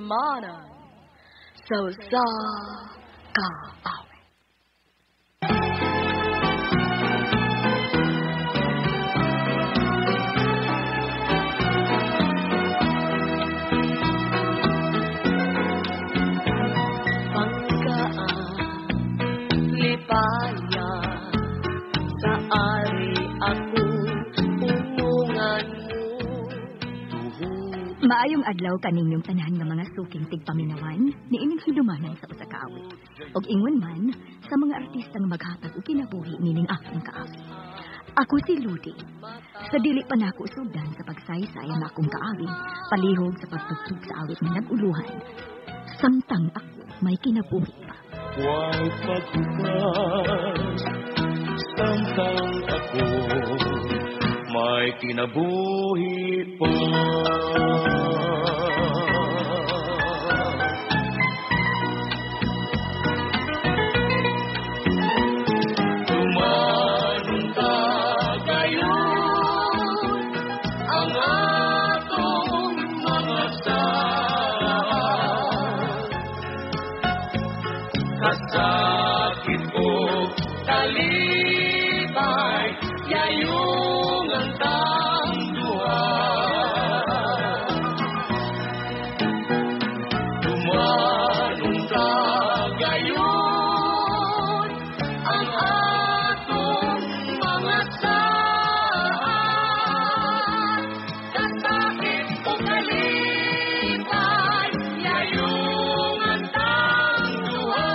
Handumanan sa usa ka awit. Pangkaan lipaya sa ari ako unungan mo. Maayong adlaw kaninyong tanan nga mga suking tigpaminawan niining hidumanan sa usa ka awit. Og ingon man sa mga artista nga maghatag og kinabuhi nining akong kaawit. Ako si Ludi. Sa dili pa nako sugdan sa pagsaysay ang akong kaawit, palihog sa pagtugtog sa awit nga nag-uluhan. Samtang ako may kinabuhi pa. Huwag paghugas, samtang ako may kinabuhi pa. Tumanong ta gayon ang atong mga sala. Kasakit o kalipay, yayungan tang duha. Tumanong ta gayon ang atong mga sala. Kasakit o kalipay, yayungan tang duha.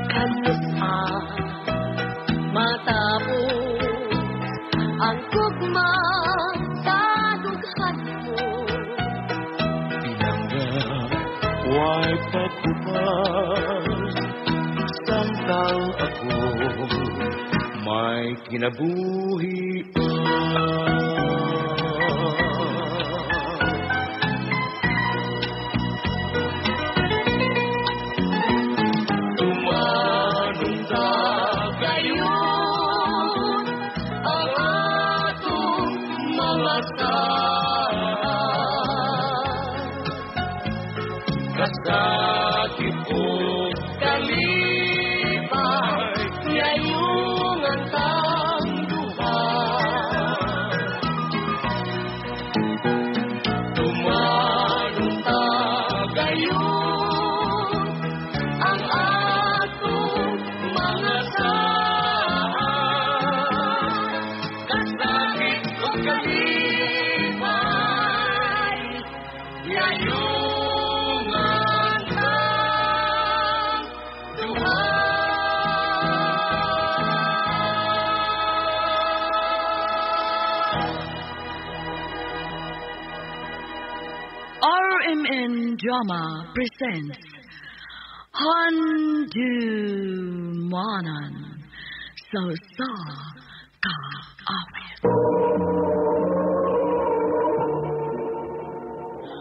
Kanus-a matapos ang gugma sa dughan mo. Pinangga, huwag paghugas, samtang ako may kinabuhi pa. Tumanong ta gayon ang atong mga sala. Kasakit o kalipay, yayungan tang duha. Tumanong ta gayon ang atong mga sala. Kasakit o kalipay, yayungan tang duha. RMN Drama presents Handumanan sa usa ka awit.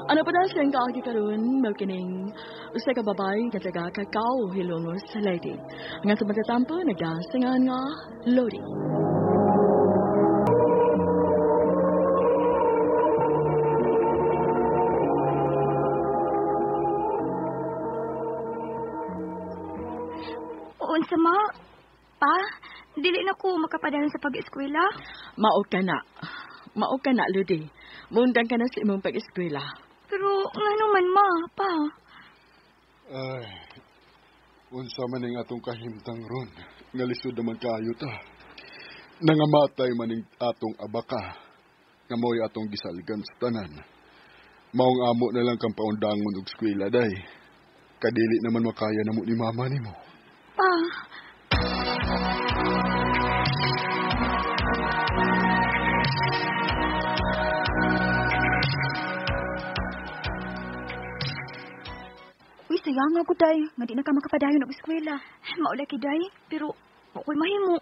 Ano pa na siyang kaagi karon mao kining usa ka babae nga taga Cacao, Hilongos, Leyte. Nga sa matatampo nagasingan nga Lodi. Unsa ma? Pa, dili na ko makapadayon sa pag-eskwela. Mao ka na. Mao ka na, Lodi. Mundang ka na sa imong pag-eskwela. Pero ngano man ma, pa? Ay, unsa man ning atong kahimtang ron, nga lisod naman kaayo ta. Nangamatay man ning atong abaka, nga mao'y atong gisalgan sa tanan. Maong amo na lang kang paundangon og eskwela, day. Kadili naman makaya namo ni mama nimo. Pa. Uy, sayang nga ko, day. Nga di na ka makapadayon og eskwela. Maula ki, day, pero ako'y mahimo.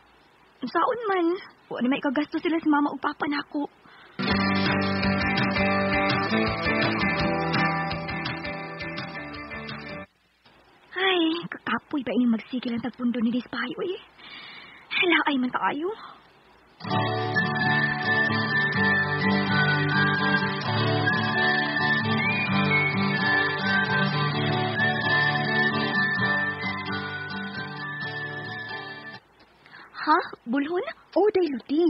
Saon man, wa na may ikagasto sila sa mama ug papa nako. Ay, kakapoy ba ining magsigil ang tagpundo ni Dispayo eh. Laay man kaayo. Ha? Bulhon? Oh, day Ludi.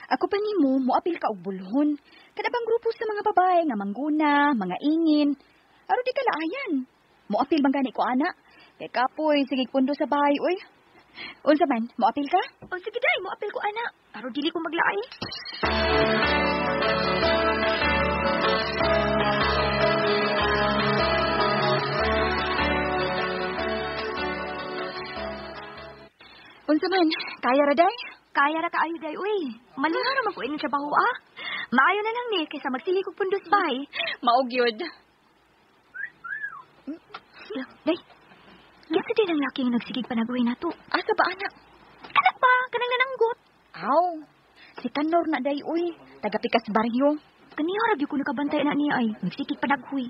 Ako pa nimo, moapil ka og bulhon. Kada bang grupo sa mga babae nga mangguna, mga ingin. Aron di ka laayan. Moapil man gani ko ana. Kay kapoy, sige pundo sa bahay, oy. Unsa man, moapil ka? O sige day, moapil ko ana. Aron dili ko maglaay. Unsa man, kaya ra day? Kaya ra kaayo day, uy. Malingaw ra man ko ining trabaho ah. Maayo na lang ni kaysa magsige kog pundo sa bahay. Mao gyud. Day. Kinsa din ang laki nga nagsigig panagway nato? Asa ba ana? Kanak ba? Kanang nananggot. Aw. Si Kanor na day, uy. Taga Pikas Baryo. Kaniya ra gyud ko nakabantay na niya ay. Nagsigig panaghuy.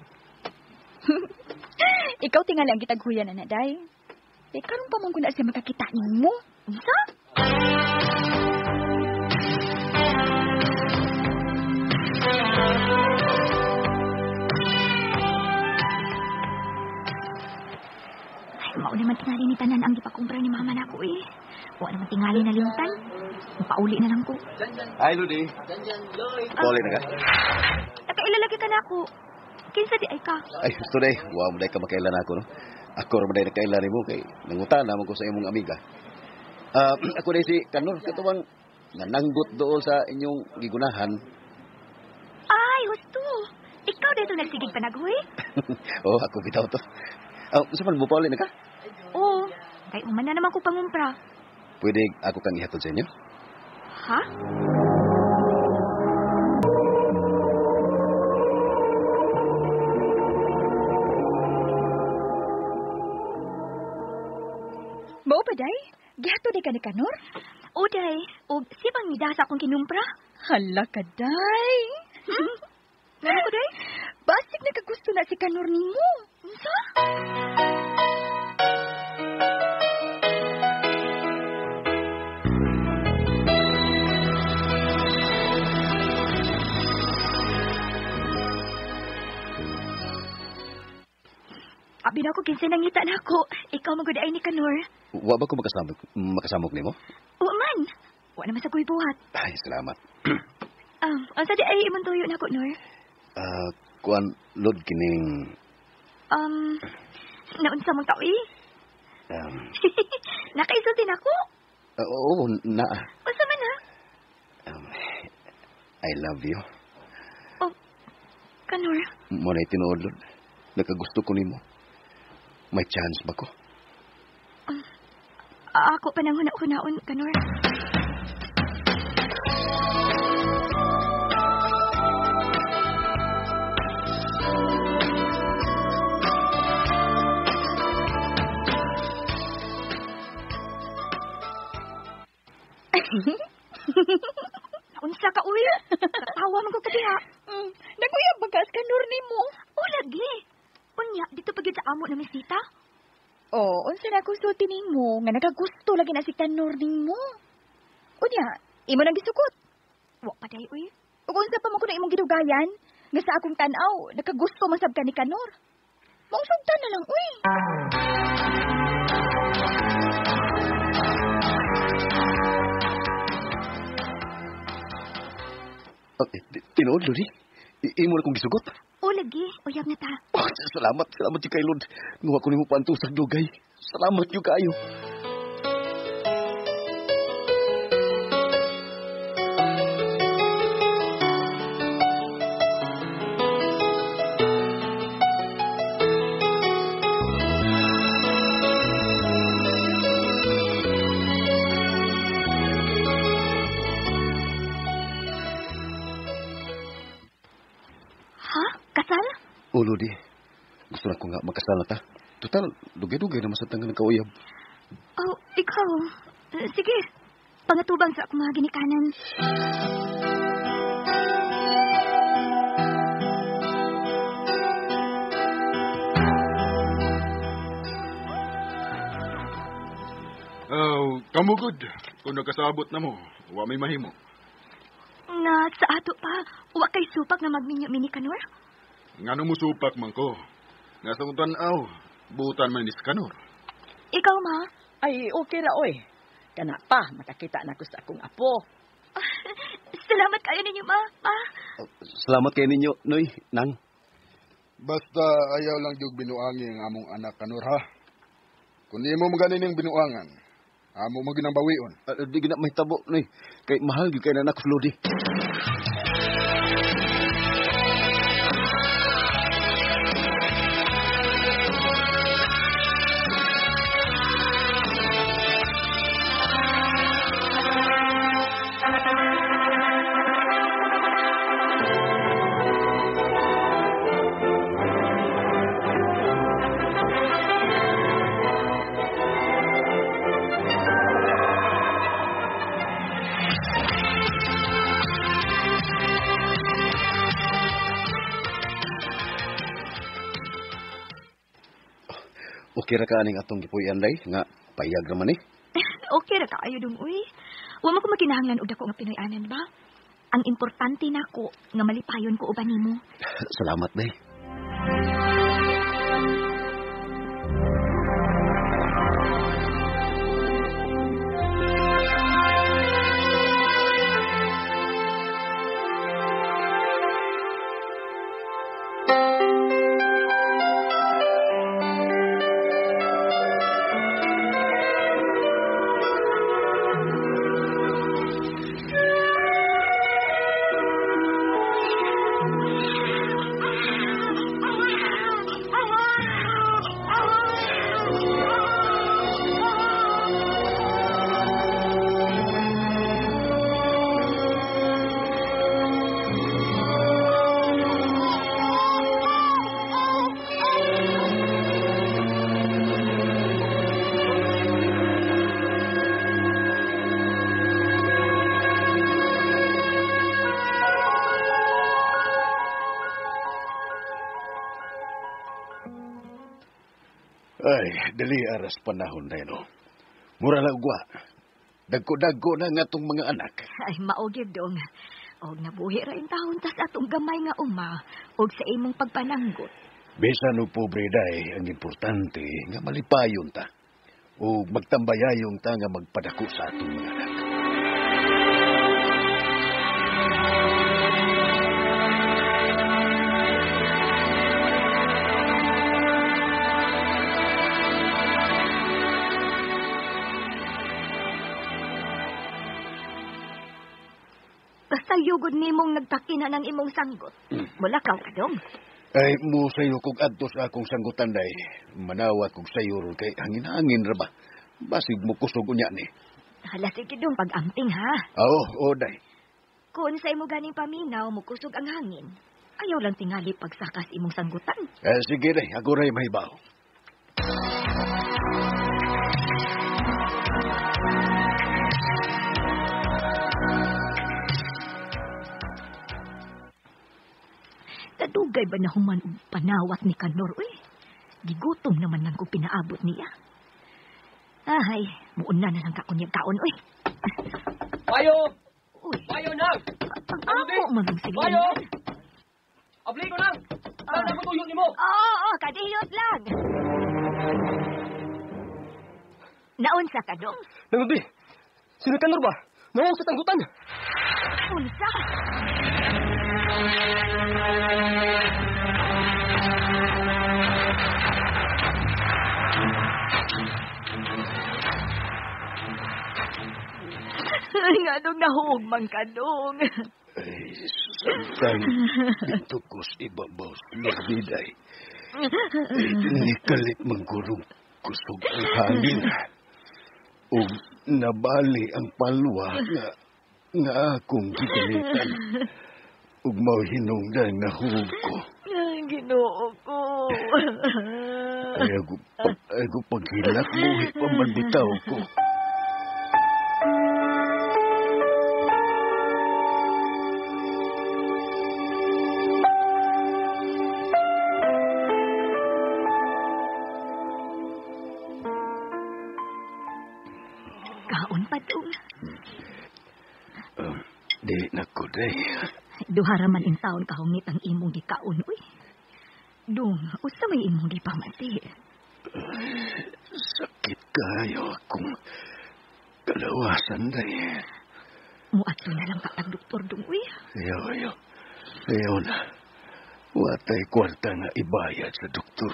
Ikaw tingali ang gitaghuyan na day. Kay karon pa man ko na siya makakita nimo. Unsa? Ay, mao naman tingali ni tanan ang gipakumpra ni mama nako eh. Wa naman tingali na limtan. Pauli na lang ko. Hi, Ludi. Pauli na ka? Nakailalagi ka na ako. Kinsa di ay ka? Ay, gusto day. Wa mo day ka makailan ako, no? Ako ra man day nakailan nimo kay nangutana man ko sa imong amiga. Ako day si Kanor, katubang nananggot dool sa inyong gigunahan. Ay, husto. Ikaw dito nagsigig panaghoy? Oh, ako bitaw to. Unsa man mo pauli na ka? Oo. Kay human na naman ko pangumpra. Pwede ako kang ihatod sa inyo? Ha? Mao pa day? Gihatod di ka ni Kanor? O, day. Og sibang nida sa akong kinumpra? Hala ka day. Ngano ko, day? Basig nakagusto na si Kanor nimo. Unsa? Abi na ako kinsa nangita na ako. Ikaw man gud ay ni Kanor. Wa ba ko makasamok nimo? Wa man. Wa naman sa kuy buhat. Ay, salamat. Unsa di ay imong tuyo nako, Nor? Kuan lod kining Naunsa man ka uy? Nakaisulti nako. Oo, naa. Unsa man ha? I love you. Oh, Kanor. Mo na tinuod lod. Nakagusto ko nimo. May chance ba ko? Ako pa nang huna-hunaon, Kanor. Unsa ka, uy? Katawa man ko kadiha. Naguyab ba ka sa Kanor nimo? O, lagi. Unya, dito pa gyud sa amo na misita. Oh, unsa na akong sulti nimo nga nakagusto lagi na si Kanor nimo. Unya, imo nang gisukot. Wa pa day, uy. Ug unsa pa man kuno imong gidugayan nga sa akong tan-aw nakagusto man sab ka ni Kanor. Maong sugtan na lang, uy. Tinuod, Lodi. Imo na kong gisugot. O, lagi. Uyab na ta. Oh, salamat. Salamat yung kay Lord. Nuha ko nimo pantusag dugay. Salamat yung kaayo. Ha? Kasal? O, Lodi. Gusto na ko nga magkasal na ta. Total, dugay-dugay naman sa tangan ng kauyab. Oh, ikaw. Sige. Pangatubang sa akong mga ginikanan. Oh, kamugod. Kung nagkasabot na mo, wa may mahimo. Nga sa ato pa, wa kay supak nga magminyo mini Kanor? Ngano mo supak man ko? Nga sa kong tan-aw, butan man ni si Kanor. Ikaw, ma? Ay, okay ra, oy. Kana pa, makakita na ko sa akong apo. Salamat kayo ninyo, ma. Ma. Salamat kayo ninyo, Noy, Nang. Basta ayaw lang jug binuangi ang among anak Kanor ha. Kung di mo maganin binuangan, amo mo ginang bawion. Di gina mahitabo, Noy. Kay mahal gyud kay na anak Lodi. Okay ra ka aning atong gipuy-an day nga payag ra man eh. Okay ra kaayo dong, uy. Wa man ko makinahanglan og dako nga Pinoy-anan ba? Ang importante nako nga malipayon ko uban nimo. Salamat day. Ay, dali aras panahon na no. Mura lang ugwa. Dagko-dagko na nga tong mga anak. Ay, maugib dong. Og nabuhi ra taon tas atong gamay nga uma og sa imong pagpananggot. Bisan og pobre day, ang importante nga malipayon ta. O magtambayayong ta nga magpadako sa atong mga anak. Basta yugod nimong nagtakina ng imong sanggot. Mulakaw ka dong. Ay, mo sayo kog adto sa akong sanggutan day. Manawat kog sayo ron kay hangin-hangin ra ba. Basig mo kusog unya ni. Hala, sige dong, pag-amping ha. Oo, oh, day. Kung sa imo ganing paminaw, mukusog ang hangin. Ayaw lang tingali pagsakas imong sanggutan. Eh, sige day, ako ray mahibaw. Kadugay ba na human og panawat ni Kanor, uy? Gigutom naman lang kung pinaabot niya. Ay, muuna na lang ka kunyag kaon, uy. Payo! Uy. Payo nang! Pag-amo man ang sige. Payo! Abli ko nang! Saan na tuyo nimo? Oo, kadiyot lang. Naunsa ka, dong? Nangudi! Sino Kanor ba? Naong sa tanggutan! Unsa? Nganong nahuog man ka, dong? Ay, samtang dito ko sa ibabaw sa lorbiday. Ay, nikalit manggurong kusog ang hangin. O nabali ang palwa nga akong gigamitan. Ug mao hinungdan nahuog ko. Ay, Ginoo ko. Ay, ko paghilak buhi pa man bitaw ko. day. Duha ra man in taon kahungit ang imong gikaon, uy. Dong, usa may imong gipamati. Sakit kayo akong kalawasan, day. Muadto na lang ka pag doktor, dong, uy. Ayaw, ayaw. Ayaw na. Watay kwarta nga ibayad sa doktor.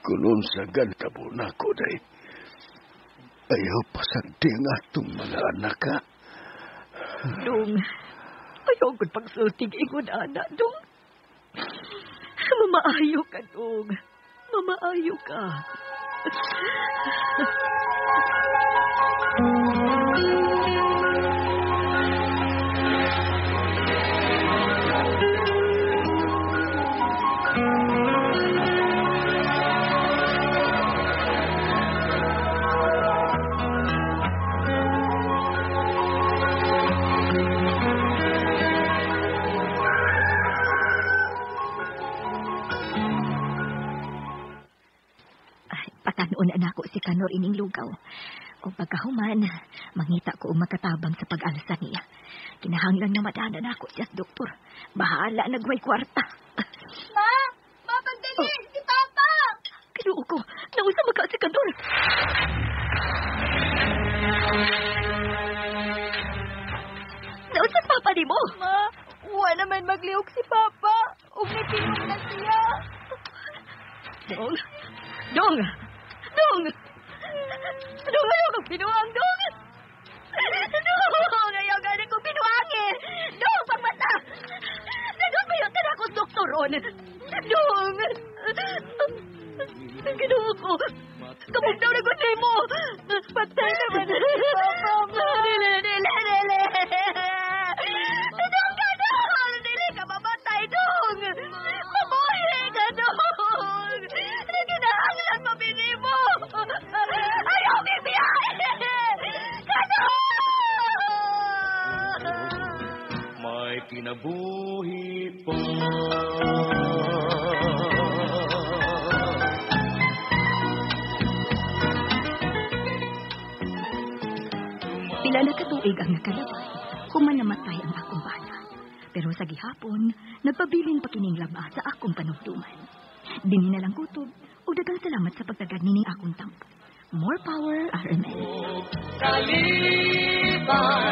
Kulon sa gantabo na ko, day. Ayaw pasagdi ang atong mga anak, ha? Dong, ayaw gud pagsultig ingon ana, dong. Mamaayo ka, dong. Mamaayo ka. Pakanon na nako si Kanor ining lugaw. O pagkahuman, mangita ko og makatabang sa pag-alsa niya. Kinahanglan nga madana nako siya sa doktor. Bahala na gway kwarta. Ma! Ma, pagdali! Oh. Si Papa! Kinuo ko, nausa maka si Kanor. Nausa Papa ni mo? Ma, wa naman maglihok si Papa. Ug nipinong na siya. Dong! Dong! Dong! Dong, ayaw kong binuang, Dong! Dong, ayaw gani kong binuangin! Dong, pagmata! Nandun ba yung tara kong doktoron? Dong! Ginoo ko! Kamugdaw na gud mo! Patay naman na si Papa, Ma! Dili, dili, dili! Dong ka, Dong! Dili ka mamatay, Dong! Mabuhi ka, Dong! Nagkinahanglan pa bini mo! Ayaw, bibiyahe! Kanor! May kinabuhi pa. Pila na katuig ang nakalabay, human namatay ang akong bana. Pero sa gihapon, nagpabilin pa kining laba sa akong panumduman. Dinhi na lang kutob, ug daghang salamat sa pagtagad nining akong tampo. More power, RMN. Kalipay.